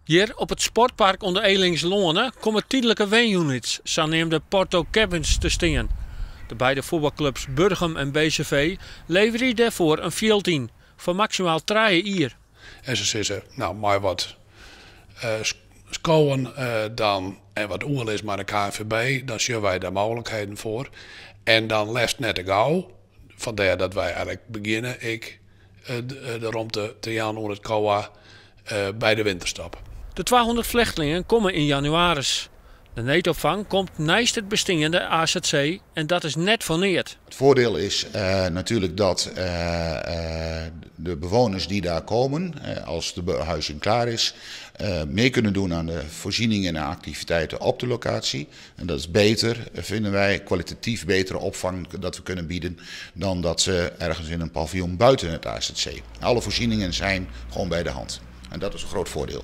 Hjir op it sportpark oan de Elingsloane komme tydlike wenunits, saneamde portocabins, te stean. De beide fuotbalklups Burgum en BCV leverje dêrfoar in fjild yn, foar maksimaal trije jier. En se sizze, no, mei wat skowen dan en wat oerlis mei de KNVB, dan sjogge wy dêr mooglikheden foar. En dan leafst net te gau. Fandêr dat wy eigentlik begjinne ek de romte te jaan oan it COA by de winterstop. De 200 flechtlingen komme yn jannewaris. De needopfang komt neist it besteande azc en dat is net foar neat. Het voordeel is natuurlijk dat de bewoners die daar komen, als de behuizing klaar is, mee kunnen doen aan de voorzieningen en activiteiten op de locatie. En dat is beter, vinden wij, kwalitatief betere opvang dat we kunnen bieden dan dat ze ergens in een paviljoen buiten het AZC. Alle voorzieningen zijn gewoon bij de hand. En dat is een groot voordeel.